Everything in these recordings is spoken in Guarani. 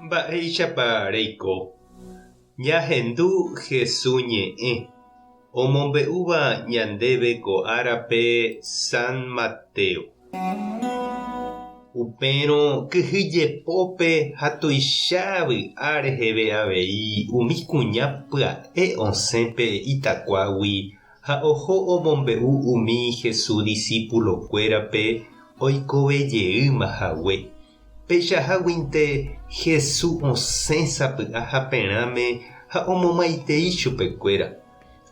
Mba'éichapa reiko? Ñahendu Hesu ñe'ẽ, omombe'úva ñandéve ko árape San Mateo. Upérõ kyhyjepópe ha tuicha vy'a reheve avei umi kuña pya'e osẽ pe itakuágui ha oho omombe'u umi Jesús disípulokuérape oikove jeýma hague. Peichaháguinte Jesús osẽ sapy'a haperãme ha omomaitei chupekuéra.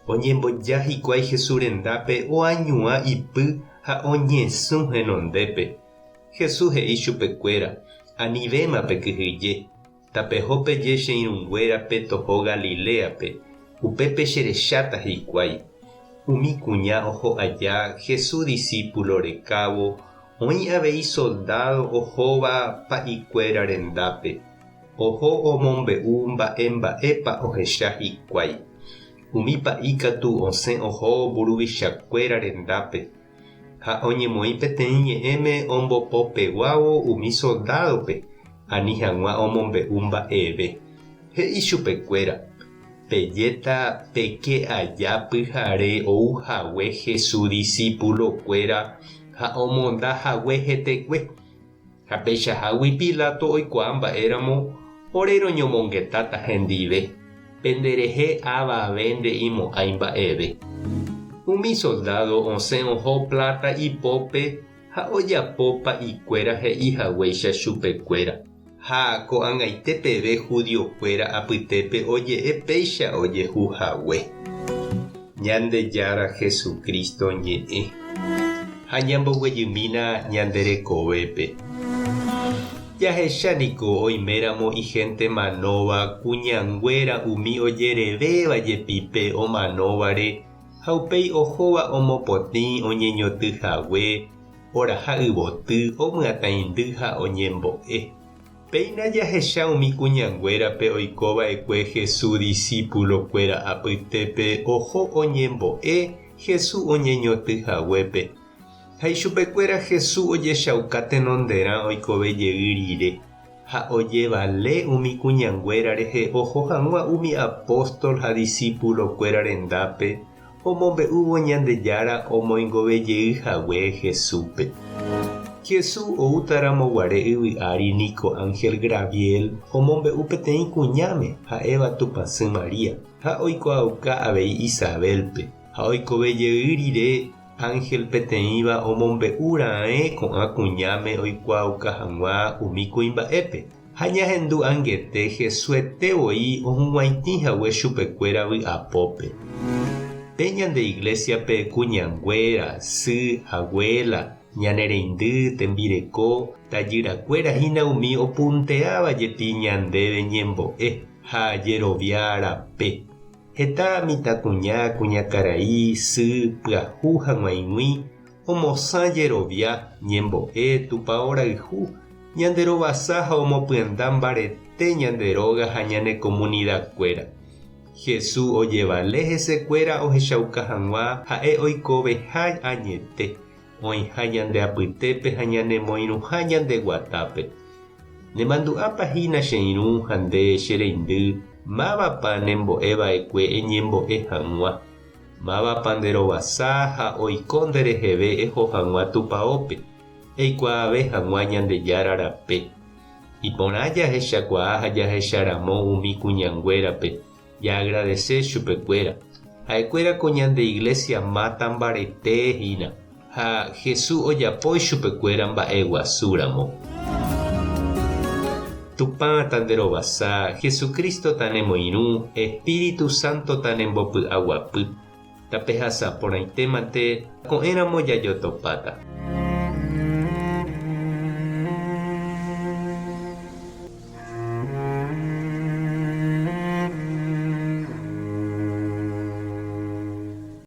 Oñemboja hikuái Jesús rendápe oañuã ipy ha oñesũ henondépe. Jesús he'i chupekuéra, Anivéma pekyhyje. Tapeho peje che irũnguérape toho Galiléape, upépe cherecháta hikuái. Umi kuña oho aja Jesús disípulo rekávo, oĩ avei soldádo ohóva pa'ikuéra rendápe. Oho omombe'u mba'e mba'épa ohecha hikuái. Umi pa'i katu osẽ oho mburuvichakuéra rendápe. Ha oñemoĩ peteĩ ñe'ẽme ombopopeguávo umi soldádope ani hag̃ua omombe'u mba'eve. He'i chupekuéra, Pejéta peke aja pyhare ou hague Jesús disípulokuéra ha omonda hague hetekue. Ha peichahágui Pilato oikuaa mba'éramo ore roñomongetáta hendive, penderehe avave nde'imo'ãi mba'eve. Umi soldádo osẽ oho pláta ipópe ha ojapo pa'ikuéra he'i haguéicha chupekuéra. Ha ko'ag̃aite peve judiokuéra apytépe oje'e péicha ojehu hague. Ñandejára Jesucristo ñe'ẽ. Ha ñamboguejymína ñande rekovépe. Jahecha niko oiméramo ihénte manóva kuñanguéra umi ojerevéva jepi pe omanóvare ha upéi ohóva omopotĩ oñeñoty hague, oraha yvoty, omyatãindy ha oñembo'e. Péina jahecha umi kuñanguérape oiko va'ekue Jesús disípulokuéra apytépe oho oñembo'e Jesús oñeñoty haguépe. Ha ichupekuéra Jesús ojechauka tenonderã oikove jey rire, ha ojevale umi kuñanguéra rehe oho hag̃ua umi apóstol ha disípulokuéra rendápe omombe'úvo Ñandejára omoingove jey hague Jesúspe. Jesús oútaramo guare yvy ári niko ánhel Graviel omombe'u peteĩ kuñáme ha'éva Tupãsy María, ha oikuaauka avei Isabélpe. Ha oikove jey rire, ánhel peteĩva omombe'u raẽ ko'ã kuñáme oikuaauka hag̃ua umi kuimba'épe. Ha ñahendu angete Jesuete voi ohug̃uaitĩ hague chupekuéra vy'apópe. Pe ñande iglésiape kuñanguéra, sy, aguéla, ñane reindy, tembireko, tajyrakuéra hína umi opunteáva jepi ñandéve ñembo'e ha jerovia rape. Heta mitãkuña, kuñakarai, sy, pyahu ha g̃uaig̃ui Omosã jerovia, ñembo'e, tupao rayhu, ñande rovasa ha omopyenda mbarete ñande róga ha ñane komunidakuéra. Jesús ojevale hesekuéra ohechauka hag̃ua ha'e oikoveha añete, oĩha ñande apytépe ha ñanemoirũha ñande guatápe. Nemandu'ápa hína che irũ ha nde che reindy mávapa nembo'e va'ekue eñembo'e hag̃ua? Mávapa nde rovasa ha oiko nde reheve eho hag̃ua tupaópe, eikuaave hag̃ua Ñandejára rape. Iporã jahechakuaa ha jahecharamo umi kuñanguérape, jaagradese chupekuéra. Ha'ekuéra ko ñande iglésia máta mbarete hína, ha Jesús ojapo ichupekuéra mba'eguasúramo. Tupã tanderovasa, Jesucristo tanemoirũ, Espíritu Santo tanembopy'aguapy. Tapehasa porãitémante, ko'ẽramo jajotopáta.